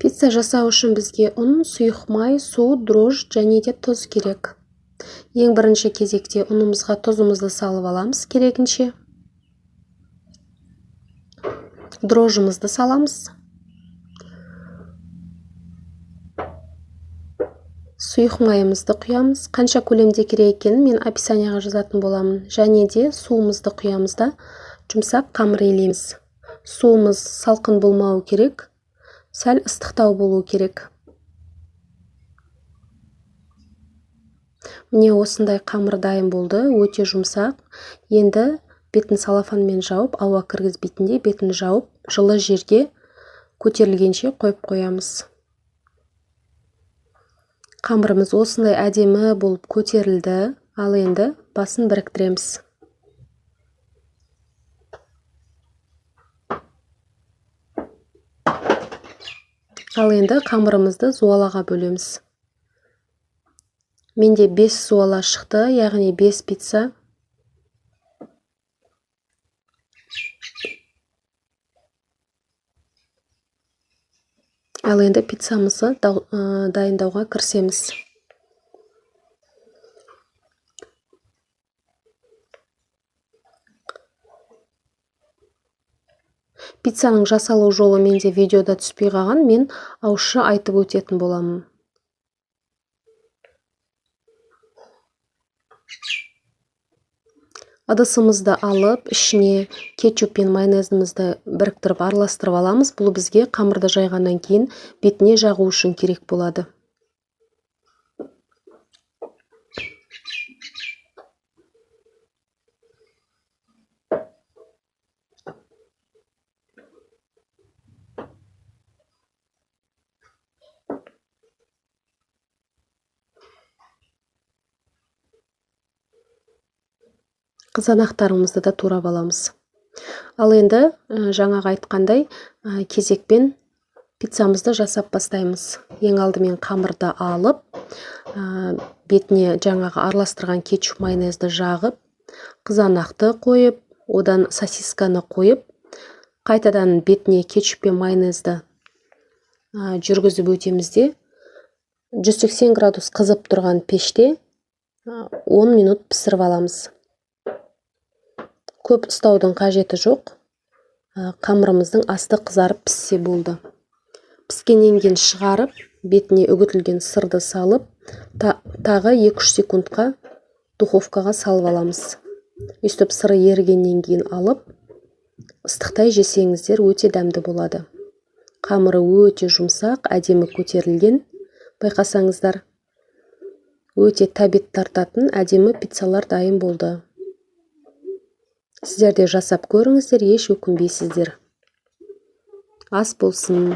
Пицца жасау үшін бізге ұн, сұйық май, су, дрожж және де тұз керек. Ең бірінші кезекте ұнымызға тұзымызды салып аламыз керегінше. Дрожжымызды саламыз. Сұйық майымызды құямыз. Қанша көлемде керек екенін мен описанияға жазатын боламын. Және де суымызды құямыз да жұмсақ қамыр илейміз. Суымыз салқын болмауы керек, сәл ыстықтау болу керек. Міне осындай қамыр дайын болды, өте жұмсақ. Енді бетін салафанмен жауып, ауа кіргізбейтіндей бетін жауып, жылы жерге көтерілгенше қойып қоямыз. Қамырымыз осындай әдемі болып көтерілді. Ал енді басын біріктіреміз. Ал енді қамырымызды зуалаға бөлеміз. Менде 5 зуала шықты, яғни 5 пицца. Ал енді пиццамызды дайындауға кірісеміз. Пиццаның жасалу жолы менде видеода түспей қалған, мен ауызша айтып өтетін боламын. Ыдысымызды алып, ішіне кетчуп пен майонезімізді біріктіріп араластырып аламыз. Бұл бізге қамырды жайғаннан кейін бетіне жағу үшін керек болады. Қызанақтарымызды да турап аламыз. Ал енді жаңағы айтқандай, кезекпен пиццамызды жасап бастаймыз. Ең алдымен қамырды алып, бетіне жаңағы араластырған кетчуп майонезді жағып, қызанақты қойып, одан сосисканы қойып, қайтадан бетіне кетчуп пен майонезді жүргізіп өтеміз де, 180 градус қызып тұрған пеште 10 минут пісіріп аламыз. Көп ұстаудың қажеті жоқ. Қамырымыздың асты қызарып піссе болды. Піскеннен кейін шығарып, бетіне үгітілген сырды салып, тағы екі-үш секундқа духовкаға салып аламыз. Өйстіп сыры ерігеннен кейін алып, ыстықтай жесеңіздер өте дәмді болады. Қамыры өте жұмсақ, әдемі көтерілген, байқасаңыздар. Өте тәбет тартатын әдемі пиццалар дайын болды. Сіздер де жасап көріңіздер, еш өкінбейсіздер. Ас болсын.